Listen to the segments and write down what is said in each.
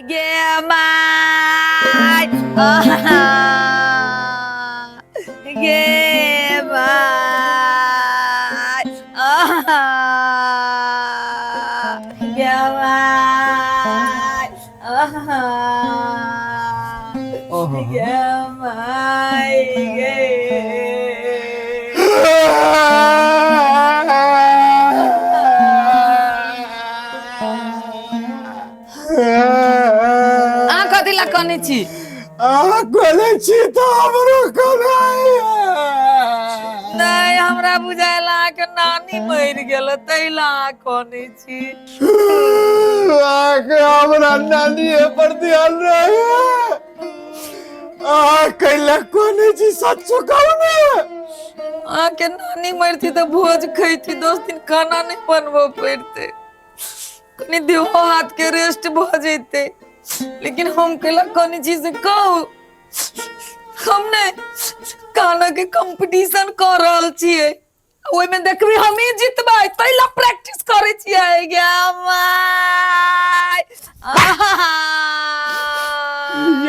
गे my गे my गे my गे my गे। अहाँ कथी ला कनै छी? अहाँ कनै छी तऽ हमरो कनाइया। नहि, हमरा बुझायल अहाँके नानी मरि गेल ताहि ला अहाँ कनै छी। अहाँके हमरा नानीए पर ध्यान रहे। अहाँ कैला कनै छी, सच्चो कहू ने? अहाँके नानी मरती तऽ भोज खैती, 10 दिन खाना नहि बनबऽ पड़तै, कनि देहो हाथ के रेस्ट भऽ जेतै। लेकिन हम कैला कनै छी से कहू? हम ने खाना के कंपटीशन कऽ रहल छियै, ओहिमे देखबी हमही जितबै, ताहि ला प्रैक्टिस करै छियै। गे माय,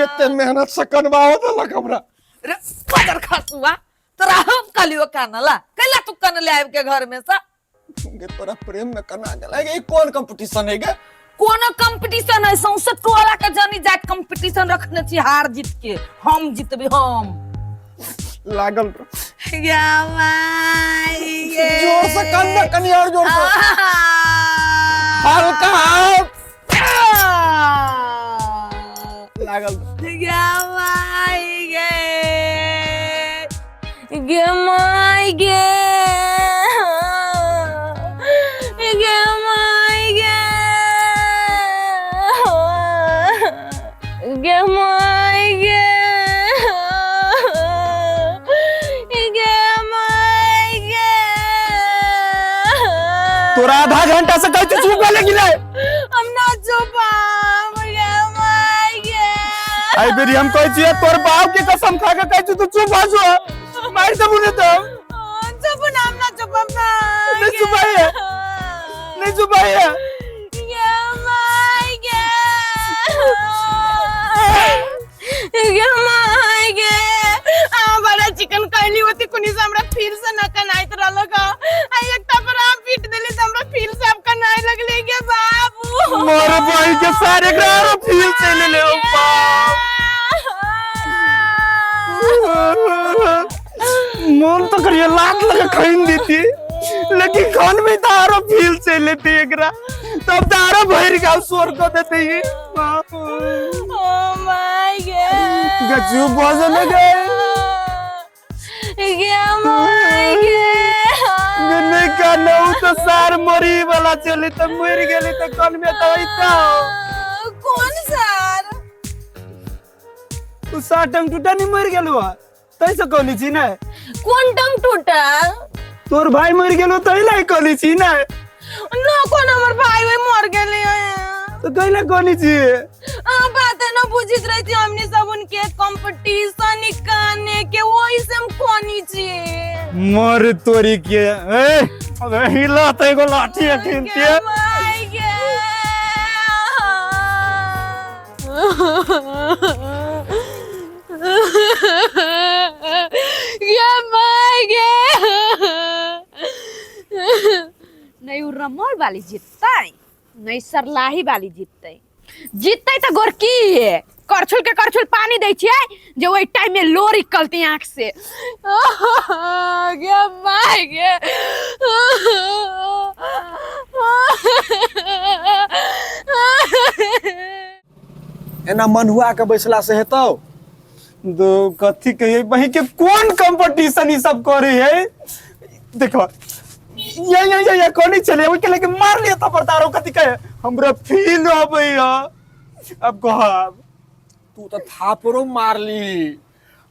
एते मेहनत से कनवाओ देलक हमरा। रे मदर खसुआ, तोरा हम कहलियो कानला? कैला तू कानले आबि के घर में से? गे तोरा प्रेम में कना गेल गे। ई कोन कंपटीशन है गे? कोनो कंपटीशन है, सौंसे टोला के जानी जात कंपटीशन रखने छी हार जीत के, हम जीतबे हम। लागल रह। गे माय गे। जोर से कन ना, कनी और जोर से, हल्का लागल रह। गे माय गे, गे my गे, गे my गे, गे my गे, गे my गे। तोरा आधा घंटा से कहै छी चुप भेले कि नहि? हम ना चुप हम, गे my गे। आई बेरी हम कहै छियै, तोर बाप के कसम खा के कहै छी, तू चुप भऽ जो, मारि देबू ने तऽ। चुप ना, हम ना चुप हम ना। नहीं चुपाई है। नहीं चुपाई है। गे my गे, गे my गे। आ बड़ा चिकन कैली होती कुनी से हमरा फिर से न कनाइत रहलक आ एकटा पर आप पीट देली त हमरा फिर से अब कनाए लगले गे बाबू। मोर भाई के सारे ग्रारो फील से ले ले बाप। मन तो करिए लात लगे खाइन देती, लेकिन खान में तो आरो फील से लेती एकरा, तब तो आरो भर गाँव शोर को देते ही। ओ my गे। गजू बजने लगे। गे my गे। नहीं कहना तो सार मरी वाला चले तो मर गेली तो कौन में तो ऐता। कौन सार? उ सार टंग टूटा नहीं मर गेलो तैसे कहली छी ने? कोन टंग टूटल? तोर भाई मर गेलो तै लाई कहली छी ने? न कोन हमर भाई ओइ मर गेले। तो कैला कहली छी? आ बात न बुझित रही थी हमने सब उनके कंपटीशन निकालने के, वही से हम कोनी छी। मर तोरी के, ए अबे हिला त एगो लाठी अखिन के my गे। गे my गे। नहीं उ रमौल वाली जीततै, नहीं सरलाही वाली जीततै। जीततै तऽ गोरकी है, करछुल के करछुल पानी दै छियै जे ओहि टाइम में लोरी कलती आँख से। गे my गे। एना मनहुआ के बैसला से हेतौ? दो कथी कहिए बही के, कोन कंपटीशन ई सब करे है? देखो ये ये ये ये कोनी चले ओइ के लेके मार लिया था पर तारो कथी कहे हमरा फील अबैया। अब कहब तू तऽ थापरो मारली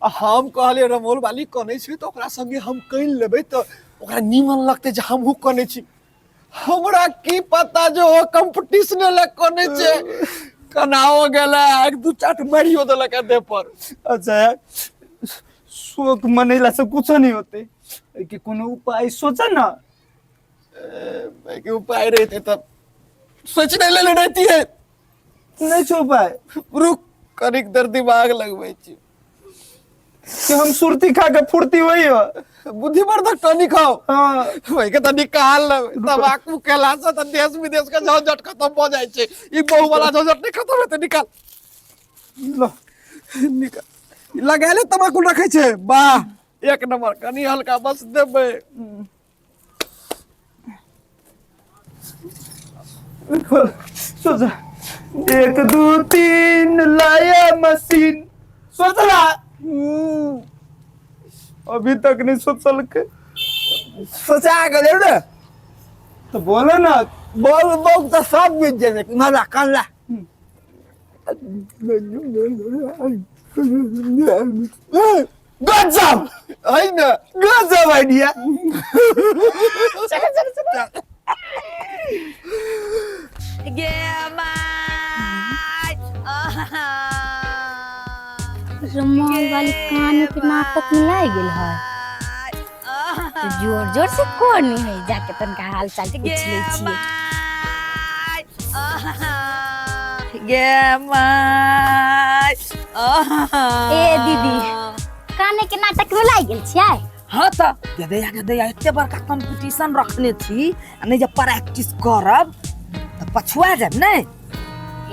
आ हम कहलियै रमोल वाली कनै छै तऽ ओकरा संगे हम कनि लेबै तऽ ओकरा नीमन लगतै जे हमहूँ कनै छी। हमरा की पता जे ओ कंपटीशन लए कनै छै। कनाओ गेलै, एक दू चाट मारियो देलक देह पर। अच्छा यार, शोक मनैला से कुछो नहीं होते, एहिके कोनो उपाय सोचा ना। एहिके उपाय रहते तब सोच नहीं लेले रहती है। नहि छौ उपाय। रुक, कनिक देर दिमाग लगबै छी। कि हम सुरती खा के फुर्ती होई हो। बुद्धिवर्धक टॉनिक खाओ। हाँ। ओहि के तऽ निकाल लेबै। तम्बाकू केला से तऽ देश विदेश के झंझट खत्म भऽ जाइ छै, ई बहु वाला झंझट नहि खत्म हेतै। निकाल। लो। निकाल, लगायले तम्बाकू रखै छै। वाह, एक नंबर। कनि हल्का बस देबै। खोल, सोच, 1 2 3 लाया मशीन। सोचला अभी तक नहीं सोचल के। सोचा गेलै ने। तो बोलो ना। बोल बोल तऽ सब बुझि जेबै। मजा कल्ला गजब है ने, गजब आइडिया। गे my. रमौल वाली कान के नाटक में लाग गेल है तो जोर जोर से कोन है, जाके तनका हाल चाल पूछ ले छियै। गे my. ए दीदी, काने के नाटक में लाग गेल छियै? हाँ तऽ गदैया गदैया, एते बड़का कंपटीशन रखने छी आ नहि जे प्रैक्टिस करब तऽ पछुआ जायब ने।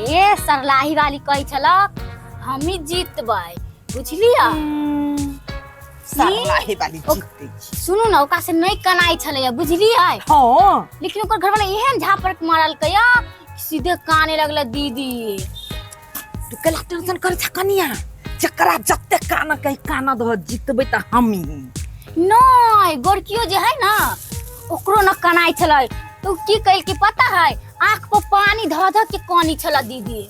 ए सरलाही वाली कहै छलक हमी जीतबै, बुझलियै? सरलाही वाली जीतै छी। सुनू ने, ओकरा से नहि कनाइ छलैया, बुझलियै? हाँ। लेकिन ओकर घरवाला एहन झापड़ मारलकै सीधे काने लगल दीदी। तू कैला टेंशन करै छ कनिया? जकरा जते कान कही कान दह, जीतबै तऽ हमी। नहीं, गोरकियो जे है ना ओकरो न कनाइ छलै तो की कहल की पता है, आँख पर पानी धऽ धऽ के कानी छल दीदी।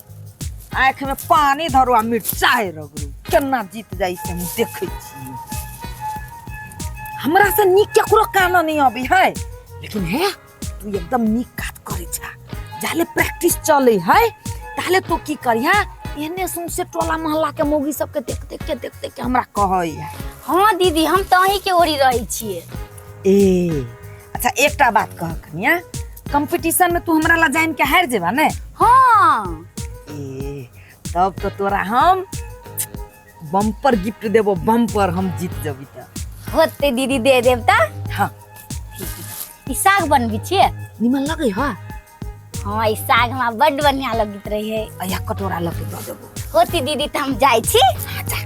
आँख में पानी धरू आ मिर्चाइ रगड़ू, केना जीत जाइ से हम देखै छी। हमरा से नीक केकरो कान नहीं अबै है, लेकिन हे तू एकदम नीक काज करै छा। जाले प्रैक्टिस चले है ताले तो की करिहा, एहने सौंसे टोला मोहल्ला के मौगी सबके देख देख के देख देख के हमरा कहै है। हाँ दीदी, हम तऽ अहीं के ओरी रहै छियै। ए अच्छा, एकटा बात कह कनिया, कंपटीशन में तू हमरा ला जान के हारि जेबा ने? हाँ। ए तब तो तोरा हम बम्पर गिफ्ट देबो, बम्पर, हम जीत जबी तऽ। होते दीदी, दे देब तऽ। हाँ। ई साग बनबै छियै? निमन लगै है? हाँ, ई साग हमरा बड्ड बढ़िया लगैत रहे। अया कटोरा लऽ के दऽ देबो। होती दीदी, तऽ हम जाइ छी। जा।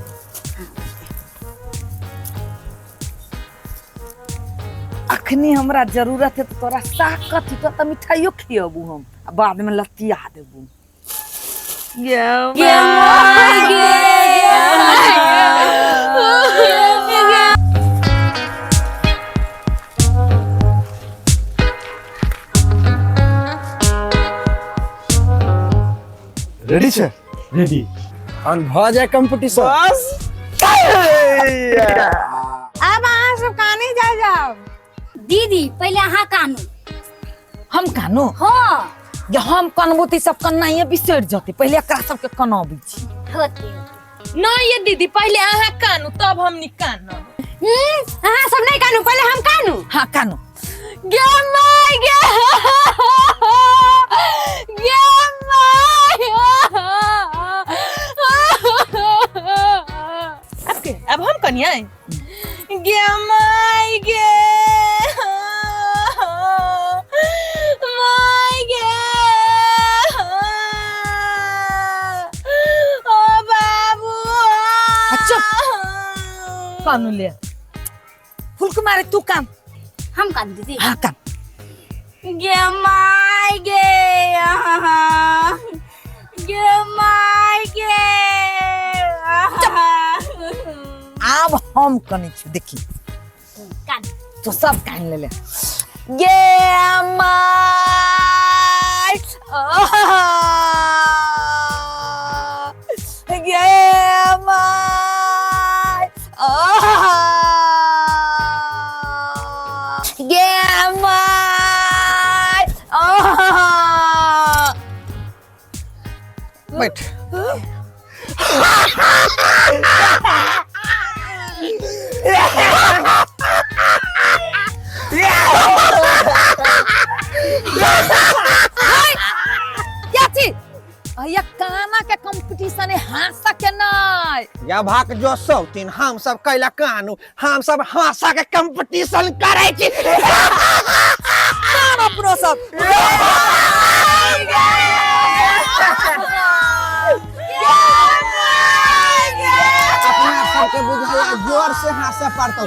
अखनी हमरा जरूरत है तऽ तोरा साग कथी, तो तऽ मिठाइयो खियबू हम आ बाद में लतिया देबू। गे my. Ready छै? रेडी। तहन भऽ जाय कंपटीशन। बस। अब अहाँ सब काने जा जाओ। दीदी, पहिले अहाँ कानू। हम कानू? हाँ। जे हम कनबो तऽ ई सब कन्नाइए बिसरि जेतै, पहिले एकरा सबके कनाबै छी। होते। नहीं ये दीदी, पहले अहाँ कानू तब हमनी कानब। अहाँ सब नहीं कानू, पहिले हम कानू। हाँ कानू। गे my गे, गे my. अब के अब हम कनिया। गे my गे my गे, ओ बाबू। चुप, कानू ले फुलकुमारी, तू कान। हम कानू दीदी? हाँ कान। गे my गे, गे my गे। आब हम कनै छी, देखी। कान। तो सब कान ले ले। गे my, गे my, गे my. बैठ। क्या चीज? अया कान। काना के कंपटीशन है हंसा के नहीं। या भाग जो सौतीन, हम सब कैला कानू, हम सब हंसा के कंपटीशन करै छी। कान अपनो सब। अपना सबके बुझाया जोर से हंसे पड़तो।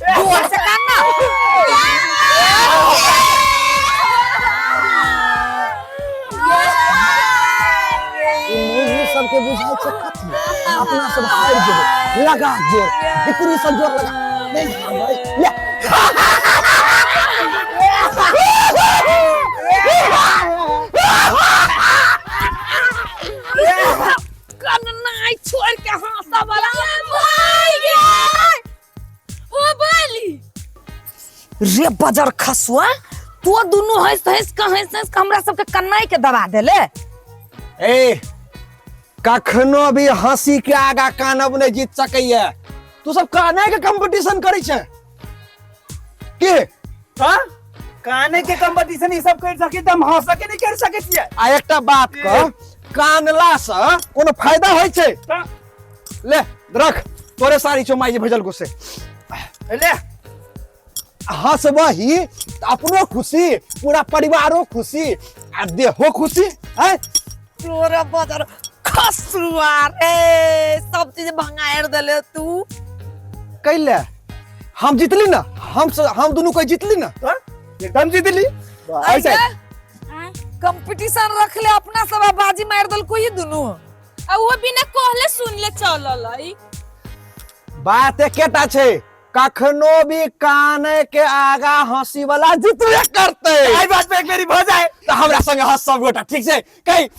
जोर से कान ना। ई मुर्गी सबके बुझाइ छै कथी? अपना सब हारि जेबै। लगा जोर, बिक्री सब जोर लगा। नहीं हारबै। ले। कन्नाइ छोड़ के हंसा वाला। ओ बाली रे बजर खसुआ, तो दुनू हंस हंस के हंस हंस के हमरा सबके कन्नाइ के दबा देले। ए, कखनो भी हंसी के आगा कानब नहीं जीत सकैया। तू सब काने के कंपटीशन करै छै के? हाँ, काने के कंपटीशन ई सब कर सके त हम हंस के नहीं कर सके छियै। आ एकटा बात कह, कानला से कोनो फायदा होइ छै? हाँ। ले रख, तोरे साड़ी छौ माई जे भेजल गुस्से। ले। हंसबही त अपनो खुशी, पूरा परिवारो खुशी आ देहो खुशी। हैं तोरा बजर खसुआ रे, सब चीज भंगाएर देले तू। कैले हम जीतली ना, हम दुनू कोई जीतली ना। हाँ? एकदम जीतली। ऐसे कंपटीशन रख ले अपना सब आ बाजी मार दल कोई दुनू। आ वो बिना कहले सुनले चलल आई। बात एकेटा छै, कखनो भी काने के आगा हंसी वाला जीतबे करते। आई बात पे एक मेरी भ जाए त हमरा संगे हंस सब गोटा, ठीक छै? कही।